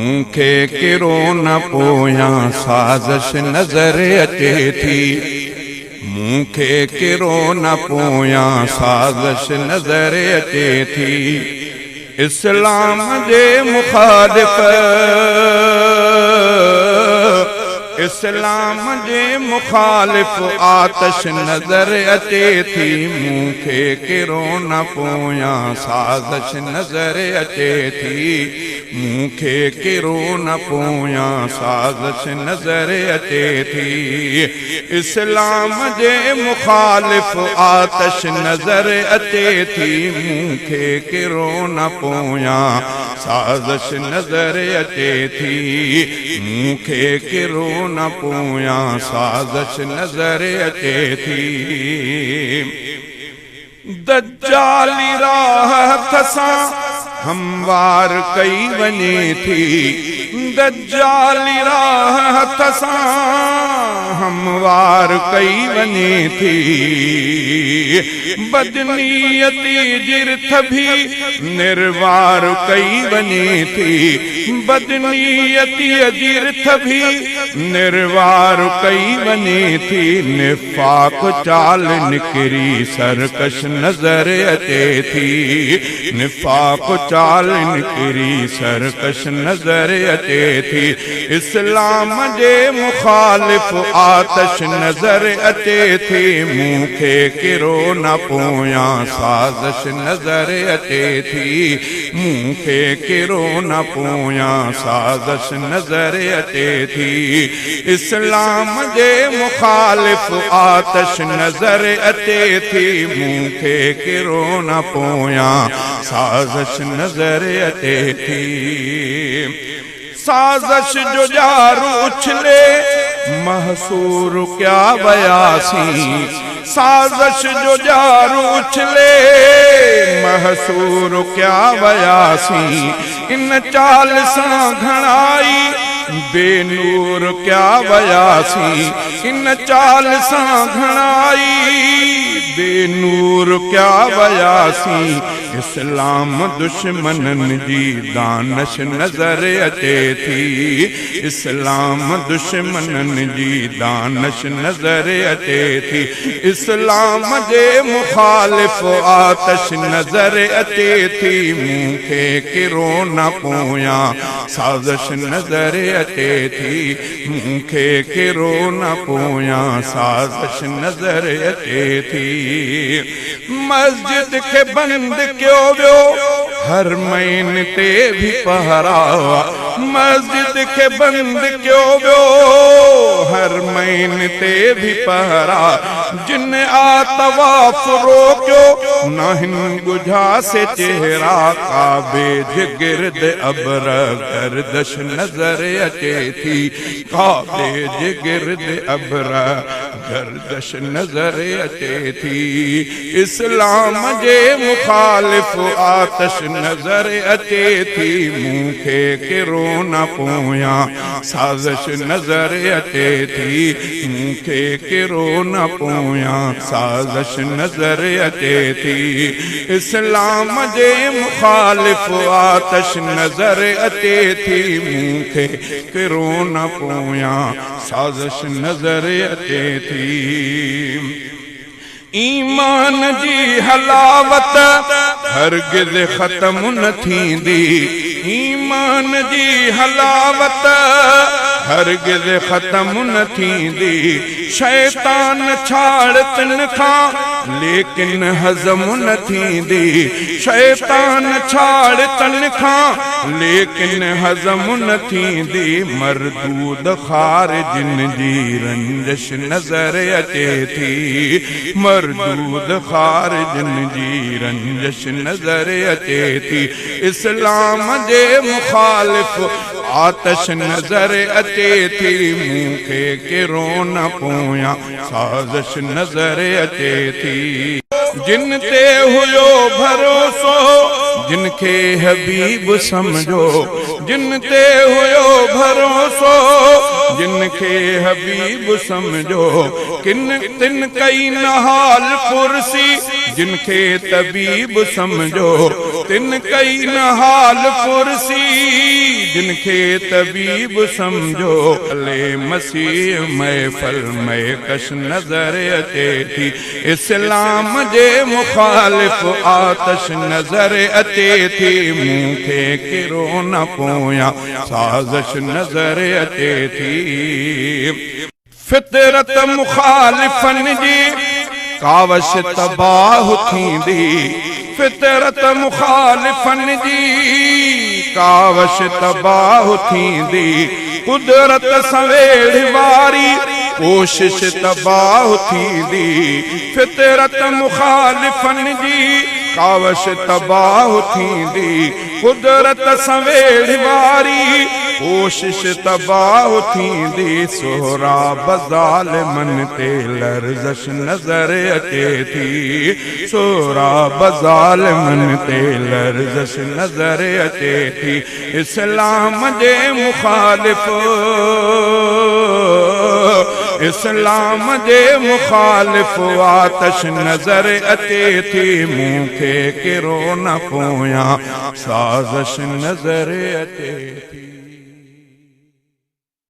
مون کي ڪرو نه پويان سازش نظر اچي ٿي. مون کي ڪرو نه پويان سازش نظر اچي ٿي. اسلام جي مخالف اسلام جي مخالف آتش نظر اچي ٿي. مون کي ڪرو نه پويان سازش نظر اچي ٿي. مون کي ڪرو نه پويان سازش نظر اچي ٿي. اسلام جي مخالف آتش نظر اچي ٿي. مون کي ڪرو نه پويان سازش نظر اچي ٿي. مون کي ڪرو نه پويان سازش نظر اچي ٿي. دجالي راهه هٿ سان هموار ڪئي وڃي ٿي. دجالي راهه هٿ سان هموار ڪئي وڃي ٿي. بدنيتي جي رٿ ڀي نروار ڪئي وڃي ٿي. بدنيتيء جي رٿ ڀي نروار ڪئي وڃي ٿي. نفاق چال نڪري سرڪش نظر اچي ٿي. نفاق چال نڪري سرڪش نظر اچي ٿي. اسلام جي مخالف آتش نظر اچي ٿي. مون کي ڪرو نه پويان سازش نظر اچي ٿي. مون کي ڪرو نه پويان سازش نظر اچي ٿي. اسلام جي مخالف آتش نظر اچي ٿي. مون کي ڪرو نه پويان سازش نظر اچي ٿي. سازش جو ڄار اڇلي محصور ڪيا وياسين. سازش جو ڄار اڇلي محصور ڪيا وياسين. ان چال سان گهڻائي بي نور ڪيا وياسين. ان چال سان گهڻائي بي نور ڪيا وياسين. اسلام دشمنن جي دانش نظر اچي ٿي. اسلام دشمنن جي دانش نظر اچي ٿي. اسلام جي مخالف آتش نظر اچي ٿي. مون کي ڪرو نه پويان سازش نظر اچي ٿي. مون کي ڪرو نه پويان سازش نظر اچي ٿي. مسجد کي بند ڪيو ويو هر مئين تي ڀي پهرا. مسجد کي بند ڪيو ويو هر مئين تي ڀي پهرا. جن آ طواف روڪيو ناهن ڳجها سي چهرا. ڪعبي جي گرد ابر گردش نظر اچي ٿي. ڪعبي جي گرد ابر گردش نظر اچي ٿي. اسلام جي مخالف آتش نظر اچي ٿي. مون کي ڪرو نه پويان سازش نظر اچي ٿي. مون کي ڪرو نه پويان سازش نظر اچي ٿي. اسلام جي مخالف آتش نظر اچي ٿي. مون کي ڪرو نه پويان سازش نظر اچي ٿي. ايمان جي حلاوت هرگز ختم نه ٿيندي. ايمان جي حلاوت هرگز ختم نه ٿيندي. شيطان ڇاڙ تن کان ليڪن هضم نه ٿيندي. شيطان ڇاڙ تن کان ليڪن هضم نه ٿيندي. مردود خارجن جي رنجش نظر اچي ٿي. مردود خارجن جي رنجش نظر اچي ٿي. اسلام جي مخالف آتش نظر اچي ٿي. مون کي ڪرو نه پويان سازش نظر اچي ٿي. جن تي هيو ڀروسو جن کي حبيب سمجهو، جن تي هيو ڀروسو، جن کي حبيب سمجهو، ڪن تن ڪئي نه حال پرسي، جن کي طبيب سمجهو، تن ڪئي نه حال پرسي، جن کي طبيب سمجهو. علي مسيح محفل مئڪش نظر اچي ٿي. اسلام جي مخالف آتش نظر اچي ٿي، مون کي ڪرو نه پويان سازش نظر اچي ٿي. فطرت مخالفن جي ڪاوش تباهه ٿيندي، فطرت مخالفن جي ڪاوش تباهه ٿيندي، قدرت سان ويڙهه واري ڪوشش تباهه ٿيندي، فطرت مخالفن جي ڪاوش تباهه ٿيندي، قدرت سان ويڙهه واري ڪوشش تباهه ٿيندي، سهراب ظالمن تي لرزش نظر اچي ٿي، سهراب ظالمن تي لرزش نظر اچي ٿي. اسلام جي مخالف اسلام جي مخالف آتش نظر اچي ٿي، مون کي ڪرو نه پويان سازش نظر اچي ٿي.